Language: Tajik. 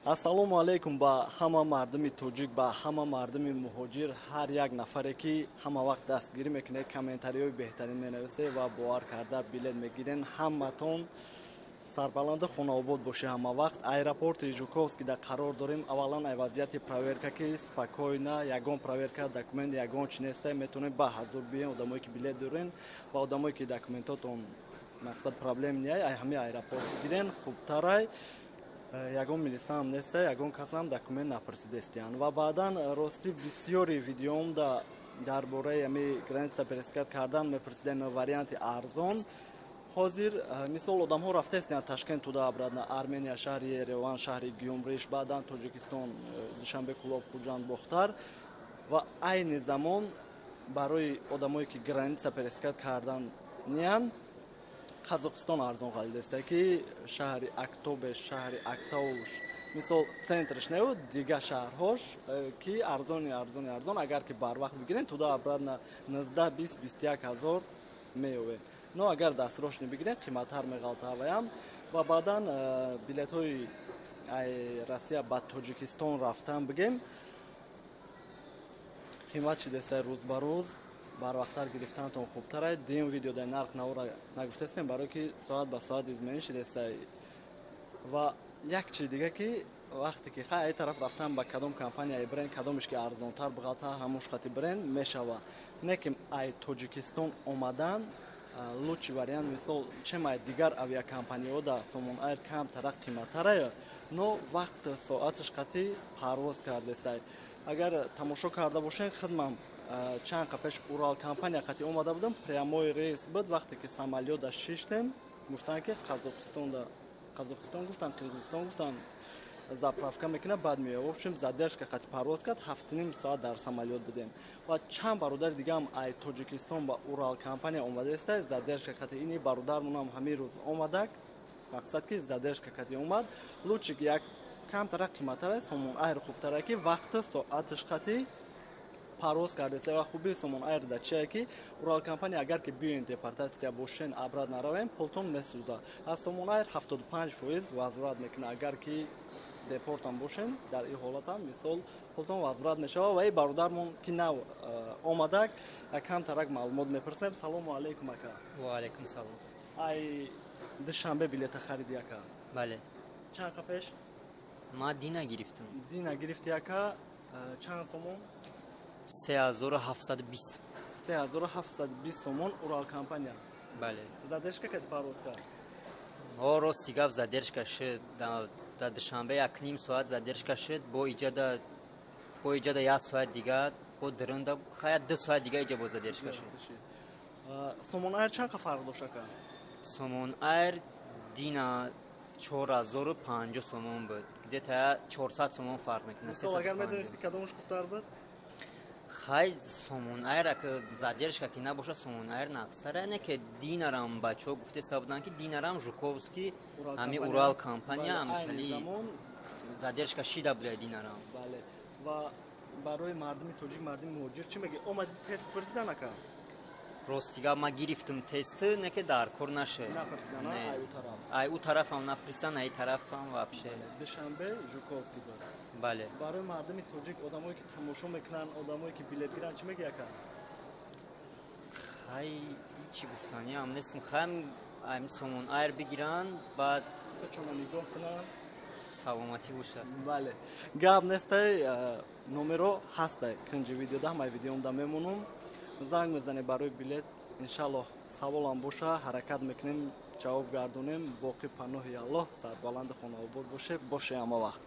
Ассалому алайкум ба ҳама мардуми тоҷик, ба ҳама мардуми муҳоҷир, ҳар як нафаре, ки ҳама вақт дастгирӣ мекунед, комментариҳои беҳтарин менависед ва бовар карда билет мегирен. Ҳаматон сарбаланду хонаобод бошед ҳама вақт. Аэропорти Жуковский да қарор дорем. Аввалан, ай вазъияти проверка, ки спокойно, ягон проверка документ, ягон чи неста, метавонед ба ҳазур биен, одамое ки билет дорен ва одамое ки документотон, мақсад, проблем не, ай ҳамаи аэропорт гирен хубтарай. Ягон милисаам неста, ягон касам документ напурсидестиян. Ва баъдан, ростӣ, бисёри видеомда дар бораи ами граница пересекать кардан мепурсидем, варианти арзон. Ҳозир, мисол, одамҳо рафтаестиянд Ташкент туда, обратно Армения, шаҳри Ереван, шаҳри Гюмриш, баъдан Тоҷикистон, Душанбе, Кӯлоб, Хуҷанд, Бохтар. Ва айни замон барои одамое ки граница пересекать кардан ниян, Қазоқистон арзон ғалидеста, ки шаҳри Актобе, шаҳри Актауш, мисол, центрш неу, дига шаҳрҳош, ки арзони, арзони, арзон. Агар ки барвақт бигирен, туда обратно 19, 20, 21 ҳазор меёвед. Но агар дастрочный бигирен, қиматтар меғалтаваям. Ва баъдан, билетҳои Россия ба Тоҷикистон рафтан бигем, қимат шидеста рӯз ба рӯз. Барвақттар гирифтанатон хубтарай. Дуюм видео дар нарх навора нагуфтастем, барое ки соат ба соат изменӣ шидестай. Ва як чиз дига, ки вақте ки хай ай тараф рафтан, ба кадом компания бренд, кадомеш ки арзонтар биғалта, ҳамуш қати бренд мешава. Не ки ай Тоҷикистон омадан лучший вариант, мисол, чем ай дигар авиакомпаниҳо да Сомон Айр камтара қиматтарая, но вақт соаташ қати парвоз кардестай. Агар тамошо карда бошед, хидмам чанд қа пеш Урал компания қати омада будам, прямой рейс буд. Вақте ки самолёта шиштем, гуфтанд, ки Қазоқистонда, Қазоқистон гуфтанд, Қирғизистон гуфтанд, заправка мекунад, баъд меояд. В общем, задержка қати парвоз кард, 7,5 соат дар самолёт будем. Ва чанд бародари дигаам ай Тоҷикистон ба Урал компания омадаеста, задержка қати. Ини бародармонам ҳамин рӯз омадак, мақсад, ки задержка қати омад. Лучше як камтара қиматтара Сомон Айр хубтара, ки вақту соаташ қати парвоз кардеста. Ва хубии Сомон Айр да чие, ки Урал компания агар ки биёен, депортатсия бошен, обратно наравем, пултон месӯзад. Аз Сомон Айр 75% возврат мекунад. Агар ки депортам бошен, дар ин ҳолатам, мисол, пултон возврат мешавад. Ва и бародармон, ки нав омадак, камтарак маълумот мепурсем. Салому алайкум, ака. Ва алайкум салом. Ай Душанбе билета хариди, ака? Бале. Чанд қа пеш? Ма дина гирифтам. Дина гирифти, ака. Чанд сомон? 3720. 3720 сомон, Урал компания? Бале. Задержка кати парвоз кард? О, рости гап, задержка шуд. Дар Душанбе 1,5 соат задержка шуд, бо иҷада як соат дига, бо дурунда хая 2 соат дига иҷа бо задержка шуд. Сомон Айр чанд қа фарқ дошт, ака? Сомон Айр дина 4050 сомон буд, где-то 400 сомон фарқ мекунад. Мисол, агар медонисти, кадомаш хубтар буд? Хай, Сомон Айр задержка ки набошад, Сомон Айр нақстара. Не ки динарам бачаҳо гуфтеса буданд, ки динарам Жуковский, ҳами Урал компания ҳами задержка шида буда динарам. Бале. Ва барои мардуми тоҷик, мардуми муҳоҷир чӣ мегӯ? Омади, тест пурсидан, ака? Рости гап, ма гирифтам тест, не ки дар кор нашед. Напурсидан ай ӯ тараф? Ай ӯ тарафам напурсидан, ай тарафам вообще. Душанбе Жуковский буд? Бале. Барои мардуми тоҷик, одамое ки тамошо мекунанд, одамое ки билет гиранд, чӣ мегӯ, ака? Хай, ҳичи гуфтаниам нестм. Хай, ами Сомон Айр бигиранд, баъд чона нигоҳ кунанд. Саломатӣ бошад. Бале, гап нестай. Номеро ҳастай кунҷи видеода, ҳамаи видеомда мемонум. Занг мезанем барои билет, иншаллоҳ. Саволам боша, ҳаракат мекунем, ҷавоб гардонем. Боқӣ паноҳи Аллоҳ, сарбаланди хонаобод боше, боше ҳама вақт.